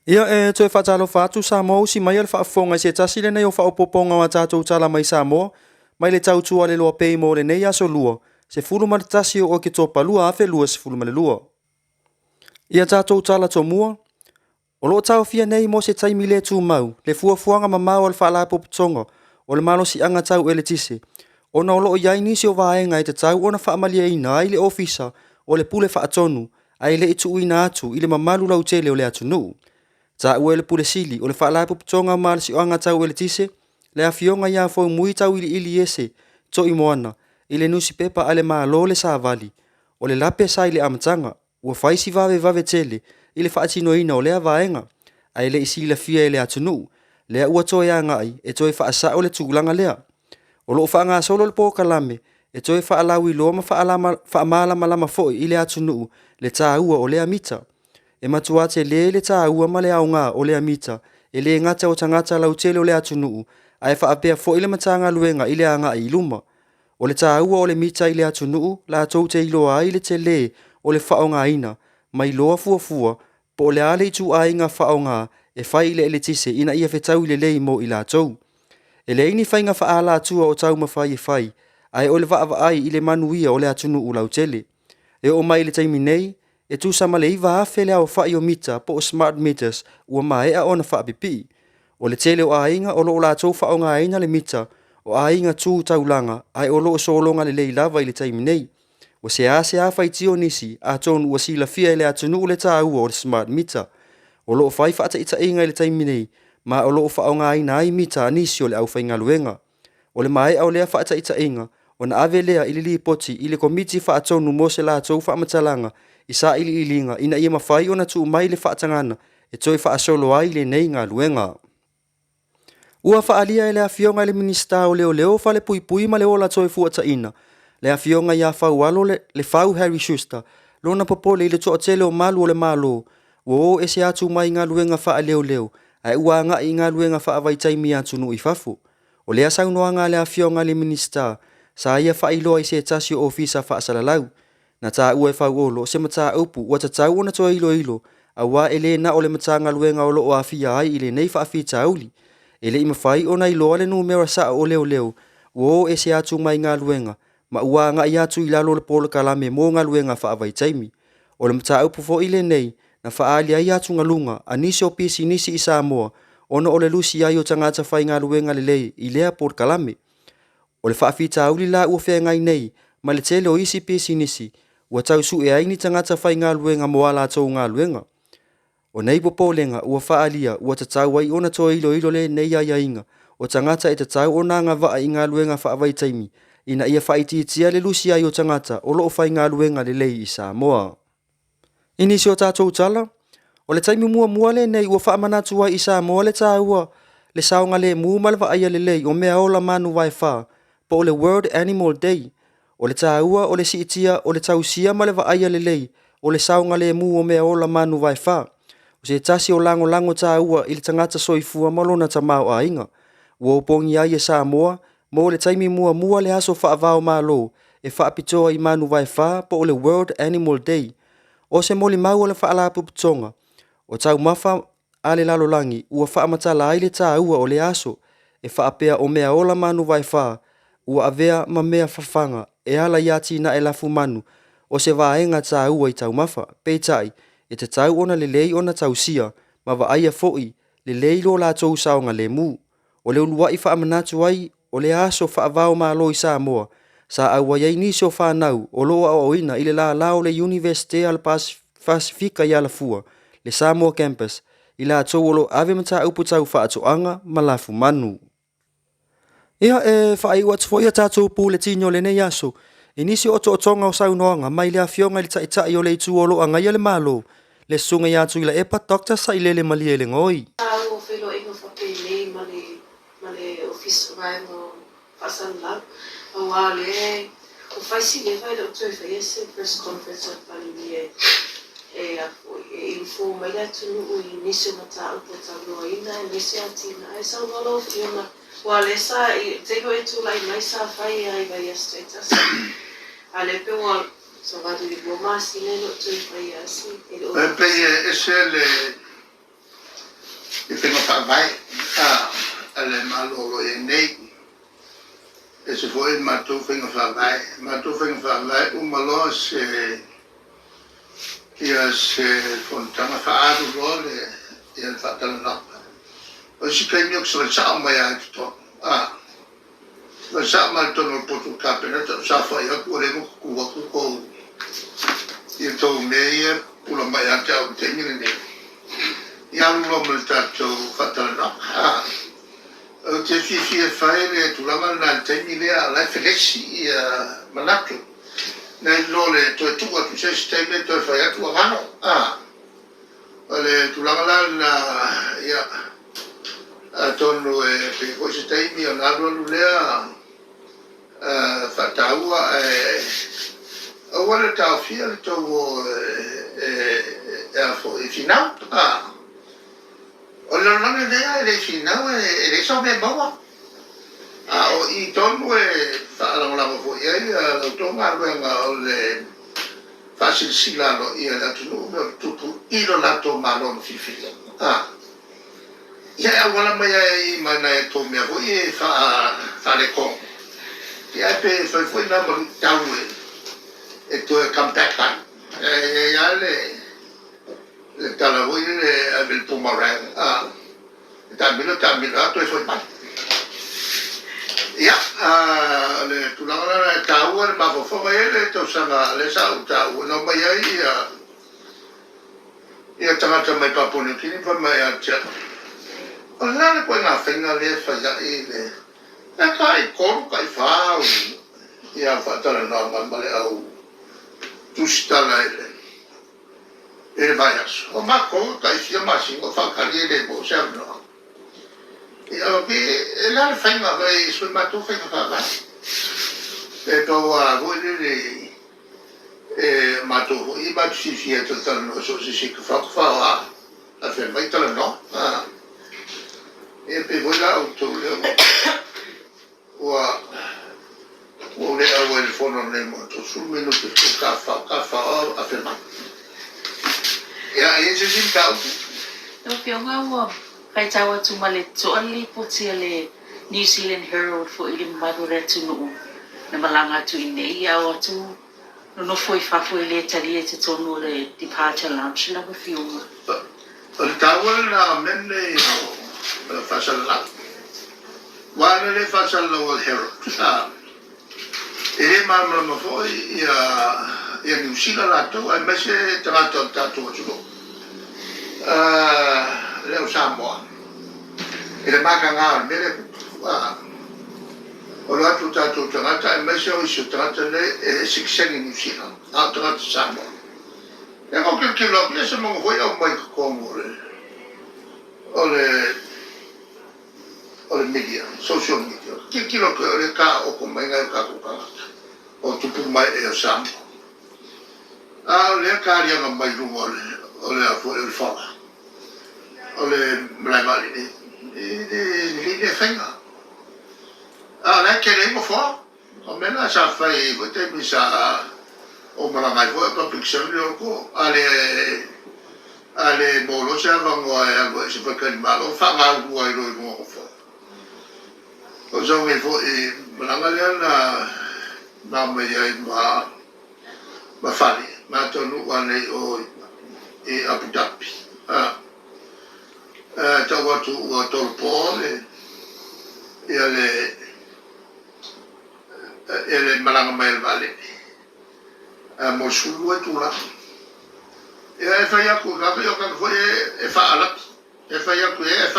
Ia, e toe faatalofa atu Samoa usi mai le faafofoga i se tasi lenei o faaopoopoga o a tatou tala mai Samoa mai le tautua le loa pei mo lenei aso Lua, 11 o Oketopa 2022. Ia tatou tala tomua, o lo o taofia nei mo se taimi le tumau le fuafuaga mamao a le Faalapotopotoga o le Malosiaga Tau Eletise, ona o lo o i ai nisi o vaega e tatau ona faamalieina ai le Ofisa o le Pule Faatonu ae le i tuuina atu i le mamalu lautele o le atunuu. Taua e le Pule Sili o le Faalapotopotoga o Malosiaga Tau Eletise, le Afioga ia Faumui Tauiliili Ese Toimoana i le nusipepa a le Malo le Savali, o le lape sa i le amataga, ua fai si vavevave tele i le faatinoina o lea vaega, ae le i silafia e le atunuu, lea ua toe agai e toe faasao le tulaga lea. O lo o faagasolo le polokalame e toe faalauiloa ma faamalamalama foi i le atunuu le taua o lea mita. E matua tele le taua ma le aoga o lea mita e le gata o tagata lautele o le atunuu, ae faapea foi le Matagaluega i le agai i luma. O le taua o le mita i le atunuu latou te iloa ai le tele o le faaaogaina, ma iloa fuafua po o le a le ituaiga faaaoga e fai i le eletise ina ia fetaui lelei mo i latou. E leai ni faiga faaalatua o taumafai e fai, ae o le vaavaai i le manuia o le atunuu lautele. E oo mai i le taimi nei, e tusa ma le 9,000 le aofai o mita po o smart meters ua maea ona faapipii. O le tele o aiga o lo o latou faaaogaina le mita o aiga tu taulaga, ae o lo o sologa lelei lava i le taimi nei. Ua seasea faitio nisi atonu ua silafia e le atunuu le taua o le smart meter. O lo o fai faataitaiga i le taimi nei, ma o lo o faaaogaina ai mita a nisi o le aufaigaluega. O le maea o lea faataitaiga, ona ave lea i le lipoti i le Komiti Faatonu mo se latou faamatalaga i sailiiliga ina ia mafai ona tuu mai le faatagaga e toe faasolo ai lenei galuega. Ua faaalia e le Afioga i le Minisita o Leoleo, Falepuipui ma le Ola Toefuataiga, le Afioga ia Faualo Lefau Harry Schuster, lona popole i le toatele o malu o le Malo ua o ese atu mai galuega faaleoleo ae ua agai i galuega faavaitaimi i atunuu i fafo. O lea saunoaga a le Afioga i le Minisita sa ia faailoa i se tasi o ofisa faasalalau. Na taua e Fauolo o se mataupu ua tatau ona toe iloilo, aua e le na o le Matagaluega o lo o aafia ai i lenei faafitauli. E le i mafai ona iloa le numera sao o leoleo ua o ese atu mai galuega ma ua agai atu i lalo o le polokalame mo galuega faavaitaimi. O le mataupu foi lenei na faaali ai atugaluga a nisi o pisinisi i Samoa ona o le lusi ai o tagata faigaluega lelei i lea polokalame. O le faafitauli la ua feagai nei ma le tele o isi pisinisi ua tau sue ai ni tagata faigaluega mo a latou galuega. O nei popolega ua faaalia ua tatau ai ona toe iloilo lenei aiaiga o tagata e tatau ona agavaa i galuega faavaitaimi ina ia faaitiitia le lusi ai o tagata o lo o faigaluega lelei i Samoa. I nisi o tatou tala, o le taimi muamua lenei ua faamanatu ai i Samoa le taua le saogalemu ma le vaaia lelei o meaola manu vaefa, po o le World Animal Day. O le taua o le siitia o le tausia ma le vaaia lelei o le saogalemu o meaola manu vaefa, o se tasi o lagolago taua i le tagata soifua ma lona tamaoaiga. Ua opogi ai e Samoa mo le taimi muamua le aso faava-o-Malo e faapitoa i manu vaefa po o le World Animal Day. O se molimau o le Faalapotopotoga o Taumafa a le Lalolagi ua faamatala ai le taua o lea aso, e faapea o meaola manu vaefa ua avea ma mea fafaga e ala i atinae lafumanu o se vaega taua i taumafa. Peitai, e tatau ona lelei ona tausia ma vaaia foi lelei lo latou saogalemu. O le uluai faamanatu ai o lea aso faava-o-Malo i Samoa, sa auai ai nisi o fanau o lo o aoaoina i le lala o le Iunivesite a le Pasefika i Alafua, le Samoa Campus, i latou o lo o ave mataupu tau faatoaga ma lafumanu. Ia, e faaiu atu foi a tatou puletini o lenei aso i nisi o otootoga o saunoaga mai le Afioga i le Taitai o le Itu o lo o agaia le Malo, le Susuga ia Tuilaepa Dr. Sailele Malielegaoi. Taua o feiloaiga faapenei ma le ma le Ofisa Vaega o Faasalalau, aua o lea ua fai si leva e le o toe faia se press conference a le Palemia e a foi e inform ai le atunuu i nisi o mataupu e talanoaina aemaise atinae. Saunoa lau Afioga, aua o lea sa i taimi o e tulai mai sa fai lava i vaiaso taitasi, a o lea pei ua savali i le 2 masina e le o toe faia lava se, e le o. E pei e ese le. I faiga faavae a le Malo o lo o i ai nei. Ese foi matou faiga faavae. Matou faiga faavae uma loa se ia se fonotaga faaalu loa le ia le faatalanoaga. O isi taimi ou te savali sao mai lava i totonu. Savali sao mai lava i totonu o le potu o le Kapeneta ou saofai atu ua leva ona tutu atu tou ia tou mea ia e pupula mai ia te au i le taimi lenei. Ia alu loa ma le tatou faatalanoaga. Ou te fiafia e fai le tulaga lena i le taimi lea a o la e felesi ia manatu. Nai lo le toe tuu atu i se isi taimi e toe fai atu ua galo. O le tulaga la lena, ia, atonu e pei foi se taimi ona alualu lea faataua ae aua le taofia le tou o e finau. O le lalolagi lenei a e le i finau e leai sau mea e maua. A o i tonu e faalagolago foi i ai la outou galuega o le faasilasila aloaia i le atunuu mea o tutupu i lo latou Malo na filifilia. A ia e auala mai ai i ma nai a outou mea foi e faaletonu. Ia ae pe fai foi na ma luitau e toe come back ai. E i ai lava le le tala foi lele e ave i le boomerang, a, e taamilo taamilo lava toe foi mai. Ia, o le tulaga la lena e taua le mafaufauga. E i ai le tausaga lea sa ou taua, na omai ai ia, ia tagata mai Papua New Guinea ma fai mai ia te au, o le a le ituaiga faiga lea e fai ai le, e tai 3, tai 4 au ia faatalanoaga ma le au tusitala i le i le vaiaso. O matou e tai fia masina o faatali e le maua se avanoa. Ia, pe e le a le faiga e sui matou faiga faavae. E pau lava foi lele e matou foi e matou fiafia e talatalanoa so o se isi e tafao tafao lava a fai mai talanoa. Ia pei foi la outou lea Ua ou le auai i le fono lenei mo le 30 minute ua tafafao tafafao afe mai. Ia, e i ai se isi mataupu? Lau Afioga, ua faitau atu ma le totoa le lipoti a le New Zealand Herald foi i le mamalu o le atunuu na malaga atu i inei, a o atu nonofo i fafo e le talia i totonu o le departure lounge lau Afioga. O le taua lena o mea nei o faasalalau. Aua ana le faasalalau a le Herald, e le malamalama foi ia Niu Sila latou aemaise tagata o le tatou atunuu le au Samoa i le mataga o le mea lea e tupu. O lo atu o tatou tagata aemaise o isi o tagata nei e sitiseni Niu Sila, a o tagata Samoa. Ia na ou tilotilo atu, ia se manu foi aumai i totonu o le o le o le media, social media. Tilotilo atu o lea e taoto mai nai o tatou tagata o tupu mai e o Samoa. A o lea taliaga mai luga o le o le a foi o le fala o le malae vaalele e le lelei lea faiga. A o la e tele ai nofoa. O mea na sa fai ai foi taimi sa ou malaga ai foi a public servant i Oko, a le a le maua loa se avanoa e alu ai i se faletalimalo, faagaulua ai loa i luga o nofoa. O sau nei foi malaga lea na na mai ai ma ma fale, ma taunuu anei o i Abu Dhabi. A, tau atu ua tolopo le ia le e le malaga mai a le vaalele mo le 12 itula. Ia e fai atu i tagata, ia o tagata foi e faaalapi. E fai atu i ai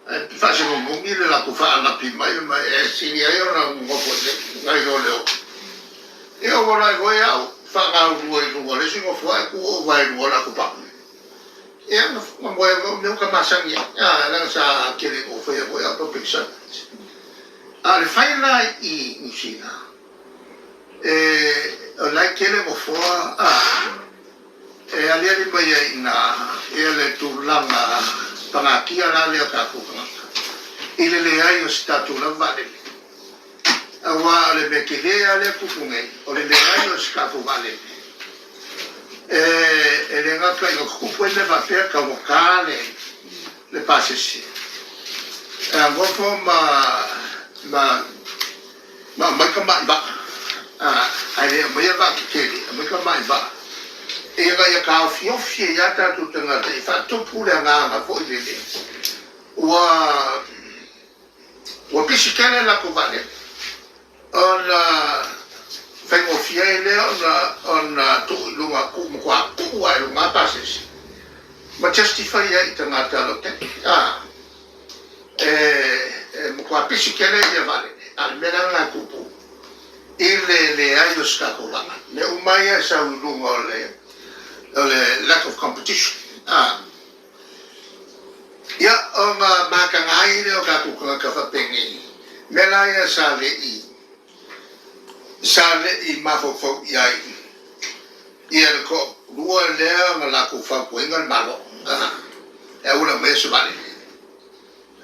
ae faasemumu le latou faalapi mai ma e sili ai ona nonofo i nai lo le o. Ia ua lae foi au faagaulua i luga o le isi nofoa ae tu ou vae i luga o le atopau. Ia na moe ai foi mea ua ta masani ai, leaga sa tele ina ou faia foi au public service. A o le fai la i Niu Sila, e, o la e tele nofoa a, e aliali mai ai i ina ia le tulaga pagatia la lea o tatou tagata i le leai o se tatou lava vaalele. Aua o le mea tele lava lea e tupu nei, o le leai o se tatou vaalele. E le gata ina tutupu ai mea faapea, taugata le. le pasese e agofo ma ma ma aumai tamai vaa, ae le aumaia vaa tetele, aumai tamai vaa ina ia taofiofi ai lava tatou tagata e faatupu le agaga foi lele ua ua pisi tele latou vaalele ona faigofie ai lea ona ona tuu i luga tuu matua tuu lava i luga pasese ma justify ai i tagata lautele a e e matua pisi tele ia vaalele. A o le mea la lena e tupu i le leai o se tatou vaa. Mea uma ia e sau i luga o le o le lack of competition a. Ia, ona mataga ai lea o tatou tagata faapenei, mea la ia sa le i, sa le i mafaufau i ai ia le toalua lea na latou fautuaina le Malo, e aua le aumaia se vaalele.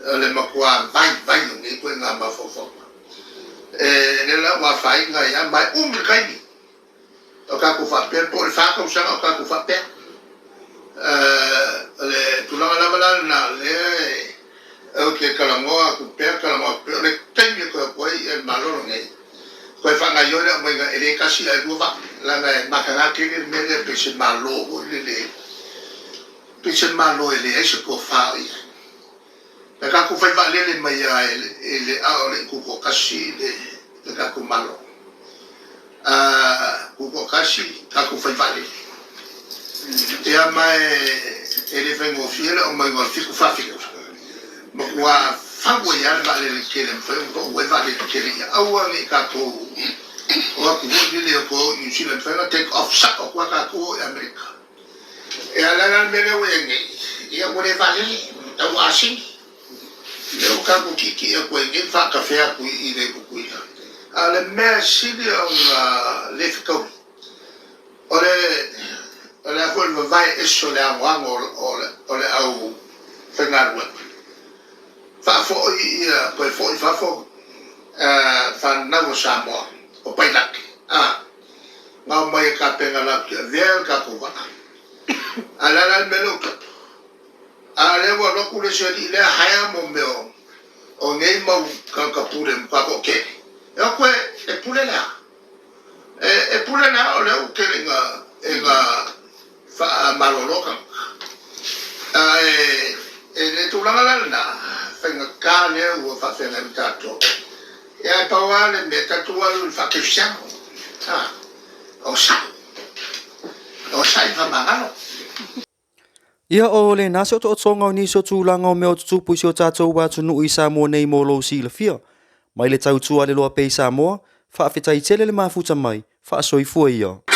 O le matua vaivai o nei ituaiga mafaufauga. E lea la ua afaina ai lava, ma e umi le taimi. O tatou faapea po o le fa tausaga o tatou faapea. O le tulaga lava la lena o lea ou te talanoa atu pea, talanoa atu pea, o le taimi e toe o atu ai le Malo lenei, toe faagaoioi le aumaiga e le tasi ae lua vaa, leaga e mataga tele le mea lea pei se Malo foi lele, pei se Malo e leai se tofa o i ai. Na tatou fai vaalele mai lava i le a o le i tutoatasi le tatou Malo. A tutoatasi tatou fai vaalele. Ia ma e le faigofie le aumaiga o le 747. Matua fau ai lava le vaalele tele e mafai ona pau ai vaalele tetele ia aua ne i tatou o atu foi lele o toe o i Niu Sila e mafai ona take off sao atu lava tatou o i Amerika. Ia o le a la le mea lea ua i ai nei? Ia ua le vaalele, a ua asini. Lea ua tatou tietie atu ai nei ma faatafea atu i le Tutuila. A o le mea e sili ona le fetaui, o le o le a foi le vavae ese o le anoano o le au faigaluega. Faafoi ia toe foi i fafo fanau a Samoa o pailate. Na omai e tapena latou te avea le tatou vaa. A o le a la le mea lea ua tupu? A o lea ua alu atu le isi alii lea hire mo mea o nei mau tagata pule matua toatele. E o atu e pule le a? E pule le a o lea ua tele ina faamalolo tagata. Ae e le tulaga la lena, faigata lea ua faafeagai ma tatou. Ia ae pau lava le mea, tatou alu i le faakerisiano. A, onosai. Onosai ma faamagalo. Ia, o lena se otootoga o nisi o tulaga o mea o tutupu i si o tatou atunuu i Samoa nei mo lou silafia. Mai le tautua a le Loa Pei Samoa, faafetai tele le mafuta mai, faasoifua ia.